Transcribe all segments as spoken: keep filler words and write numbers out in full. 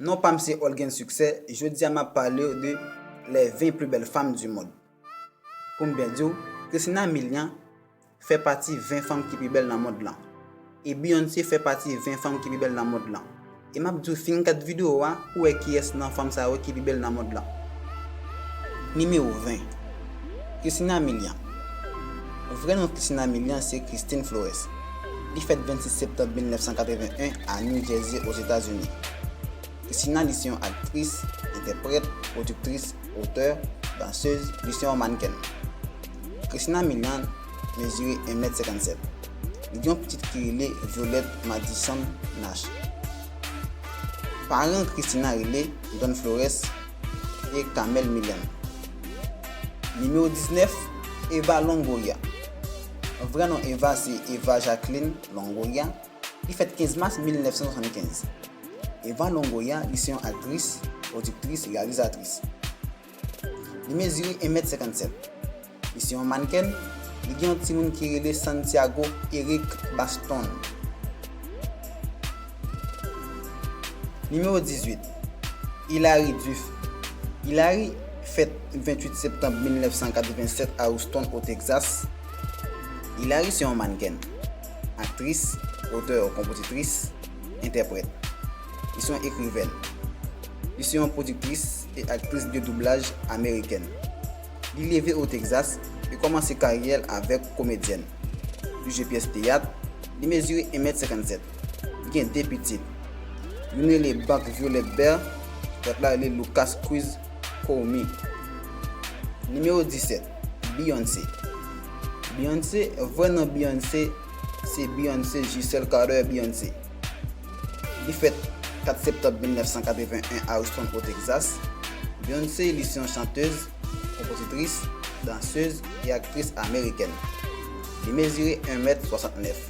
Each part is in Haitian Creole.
Non pa m se Olguens Succès, jodi a m ap pale w de les vingt plus belles femmes du monde. Pou m byen di w, Christina Milian fè pati ven fanm ki pi bèl nan mond lan. E Beyoncé fè pati ven fanm ki pi bèl nan mond lan. E m ap di w fin gad videyo a pou w wè kiyès nan fanm sa yo ki pi bèl nan mond lan. Nimewo ven. Christina Milian. Vrè non Christina Milian se Christine Flores. Li fèt vennsis septanm mil nèf san katreven en a New Jersey, Ozetazini. Christina, li se yon aktris, entèprèt, pwodiktris, otè, dansez, li se yon mannken. Christina Milian mezire en mèt senkannsèt. Li gen yon pitit ki rele Violette Madison Nash. Paran Christina rele Don Flores e Camel Milian. Nimewo diznèf, Eva Longoria. Vrè non Eva se Eva Jacqueline Longoria. Li fèt kenz mas mil nèf san swasannkenz. Eva Longoria, li se yon aktris, pwodiktris, reyalizatris. Li mezire en mèt senkannsèt. Li se yon mannken, li gen yon timoun ki rele Santiago Eric Baston. Nimewo dizuit, Hilary Duff. Hilary fèt venntuit septanm mil nèf san katrevensèt a Houston, o Texas. Hilary se yon mannken, aktris, otè, konpozitris, entèprèt. Li se yon ekrivèn. Li se yon pwodiktris e aktris de doublaj amerikèn. Li leve o Texas e kòmanse karyè l avèk komedyèn. Li jwe pyès teyat, li mezire en mèt senkannsèt. Li gen de pitit. Youn rele Buck Violette Bear, lòt la rele Lucas Cruz Comi. Nimewo disèt, Beyoncé. Beyoncé, vrè non Beyoncé se Beyoncé Giselle Carter Beyoncé. Li fèt kat septanm mil nèf san katreven en a Houston, o Texas. Beyoncé, li se yon chantez, konpozitris, dansez e aktris amerikèn. Li mezire en mèt swasantnèf.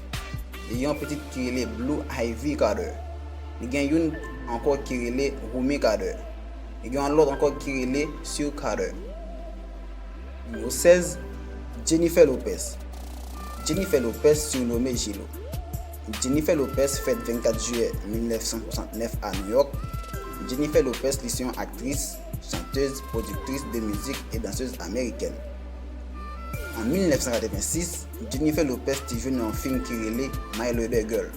Li gen yon pitit ki rele Blue Ivy Carter. Li gen youn ankò ki rele Rumi Carter. Li gen yon lòt ankò ki rele Sue Carter. Nimewo sèz, Jennifer Lopez. Jennifer Lopez, sirnome J-Lo. Jennifer Lopez fèt vennkat jiyè mil nèf san swasantnèf a New York. Jennifer Lopez, li se yon aktris, chantez, pwodiktris de mizik e dansez amerikèn. An mil nèf san katrevensis, Jennifer Lopez te jwe nan yon fim ki rele My Leather Girl.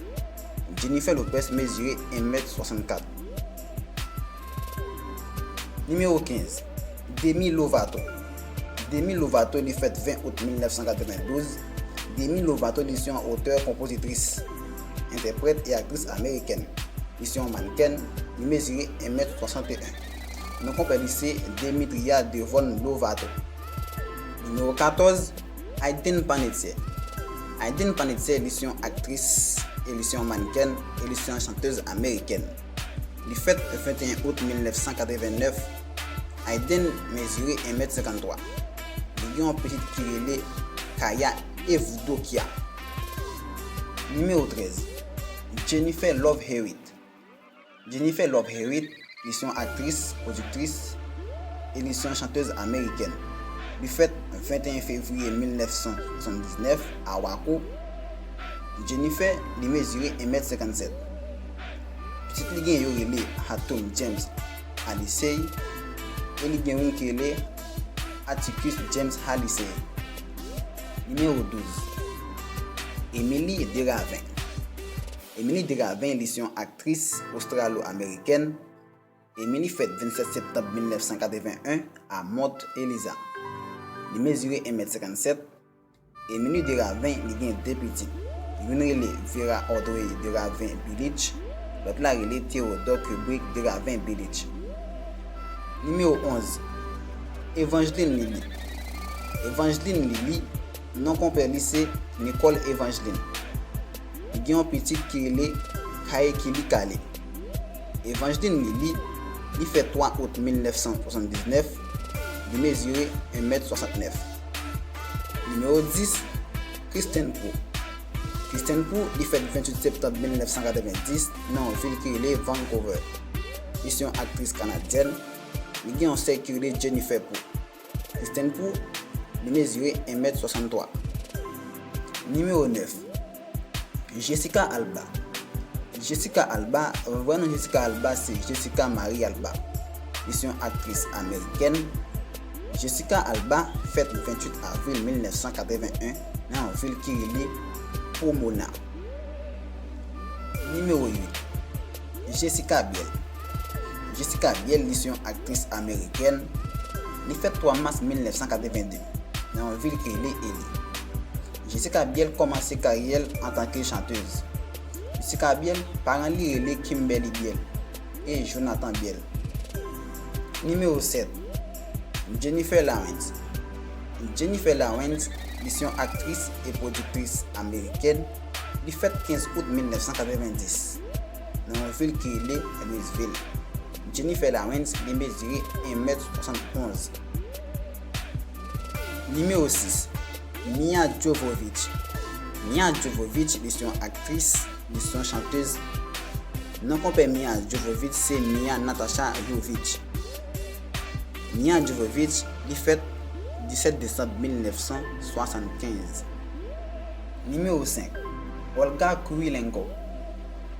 Jennifer Lopez mezire en mèt swasannkat. Nimewo kenz, Demi Lovato. Demi Lovato, li fèt ven out mil nèf san katrevendouz. Demi Lovato, li se yon otè, konpozitris, entèprèt e aktris amerikèn. Li se yon mannken, li mezire en mèt swasanteyen. Non konpè li se Demetria Devon Lovato. Nimewo katòz, Hayden Panettiere. Hayden Panettiere, li se yon aktris, e li se yon mannken, e li se yon chantez amerikèn. Li fèt venteyen out mil nèf san katrevennèf. Hayden mezire en mèt senkanntwa. Li gen yon pitit ki rele Kaya Evdokia. Nimewo trèz, Jennifer Love Hewitt. Jennifer Love Hewitt, li se yon aktris, pwodiktris, e li se yon chantez amerikèn. Li fèt venteyen fevriye mil nèf san swasanndiznèf a Waco. Jennifer, li mezire en mèt senkannsèt. Pitit li gen yo rele Hatum James Hallisey, e li gen youn ki rele Atticus James Hallisey. Nimewo douz, Emilie Deravin. Emilie Deravin, li se yon aktris ostralo-amerikèn. Emilie fèt vennsèt septanm mil nèf san katreven en a Mont Eliza. Li mezire en mèt senkannsèt. Emilie Deravin, li gen de pitit. Youn rele Vera Audrey Deravin Billich, lòt la rele Theodore Kubrick Deravin Billich. Nimewo onz, Evangeline Lilly. Evangeline Lilly, non konpè li se Nicole Evangeline. Li gen yon pitit ki rele Kaekili Kale. Evangeline Lilly, li fèt twa out mil nèf san swasanndiznèf, li mezire en mèt swasantnèf. Nimewo dis, Kristen Prou. Kristen Prou, li fèt ventuit septanm mil nèf san katrevendis nan yon vil ki rele Vancouver. Li se yon aktris kanadyèn. Li gen yon sè ki rele Jennifer Prou. Kristen Prou, li mezire en mèt swasanntwa. Nimewo nèf, Jessica Alba. Jessica Alba, vrè non Jessica Alba se Jessica Marie Alba. Li se yon aktris amerikèn. Jessica Alba fèt venntuit avril mil nèf san katreven en nan yon vil ki rele Pomona. Nimewo uit, Jessica Biel. Jessica Biel, li se yon aktris amerikèn. Li fèt twa mas mil nèf san katreven de nan yon vil ki rele Ely. Jessica Biel kòmanse karyè l antanke chantèz. Jessica Biel, paran li rele Kimberly Biel e Jonathan Biel. Nimewo sèt, Jennifer Lawrence. Jennifer Lawrence, li se yon aktris e pwodiktris amerikèn. Li fèt kenz out mil nèf san katreven dis nan yon vil ki rele Louisville. Jennifer Lawrence, li mezire en mèt swasantonz. Nimewo sis, Milla Jovovich. Milla Jovovich, li se yon aktris, li se yon chantèz. Non konpè Milla Jovovich se Milla Natasha Jovich. Milla Jovovich, li fèt disèt desanm mil nèf san swasannkenz. Nimewo senk, Olga Kurylenko.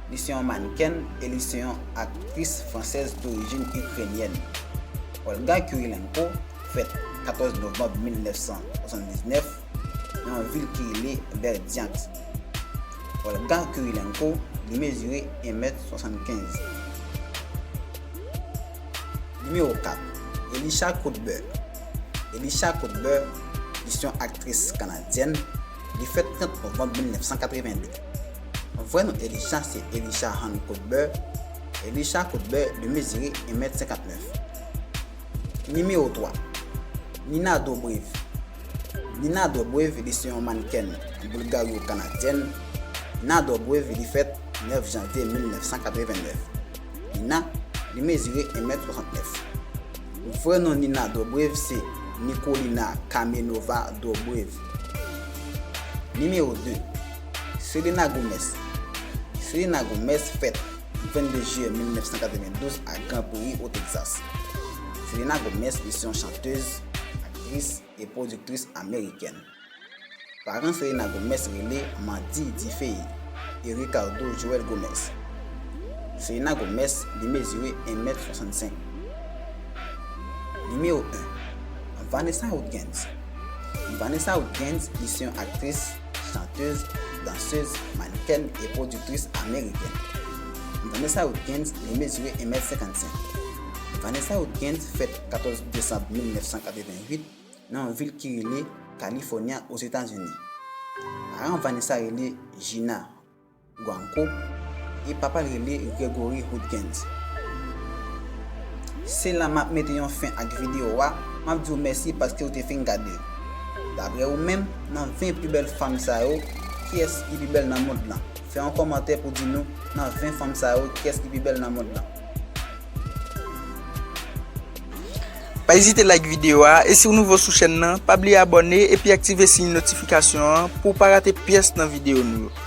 Li se yon mannken e li se yon aktris fransèz dorijin ikrenyèn. Olga Kurylenko fèt katòz novanm mil nèf san swasanndiznèf nan yon vil ki rele Berdyansk. Olga Kurylenko, li mezire en mèt swasannkenz. Nimewo kat, Elisha Cuthbert. Elisha Cuthbert, li se yon aktris kanadyèn. Li fèt trant novanm mil nèf san katreven de. Vrè non Elisha se Elisha Ann Cuthbert. Elisha Cuthbert, li mezire en mèt senkantnèf. Nimewo twa, Nina Dobrev. Nina Dobrev, li se yon mannken boulgaryo-kanadyèn. Nina Dobrev, li fèt nèf janvye mil nèf san katreven nèf. Nina, li mezire en mèt swasantnèf. Vrè non Nina Dobrev se Nikolina Kamenova Dobrev. Nimewo de, Selena Gomez. Selena Gomez fèt vennde jiyè mil nèf san katrevendouz a Grand Prairie, o Texas. Selena Gomez, li se yon chantèz, aktris e pwodiktris amerikèn. Paran Selena Gomez rele Mandy Difei e Ricardo Joel Gomez. Selena Gomez, li mezire en mèt swasannsenk. Nimewo en, Vanessa Hudgens. Vanessa Hudgens, li se yon aktris, chantèz, dansèz, mannken e pwodiktris amerikèn. Vanessa Hudgens, li mezire en mèt senkannsenk. Vanessa Hudgens fèt katòz desanm mil nèf san katreven uit nan yon vil ki rele California, Ozetazini. Paran Vanessa rele Gina Guanco e papa l rele Gregory Hudgens. Se la m ap mete yon fen ak videyo a. M ap di w mèsi paske w te fin gade l. Daprè ou menm, nan ven pi bèl fanm sa yo, kiyès ki pi bèl nan mond lan? Fè yon kòmantè pou di nou, nan ven fanm sa yo, kiyès ki pi bèl nan mond lan? Pa ezite like videyo a, e si w nouvo sou chèn nan, pa bliye abòne epi aktive siy notifikasyon an pou w pa rate pyès nan videyo nou yo.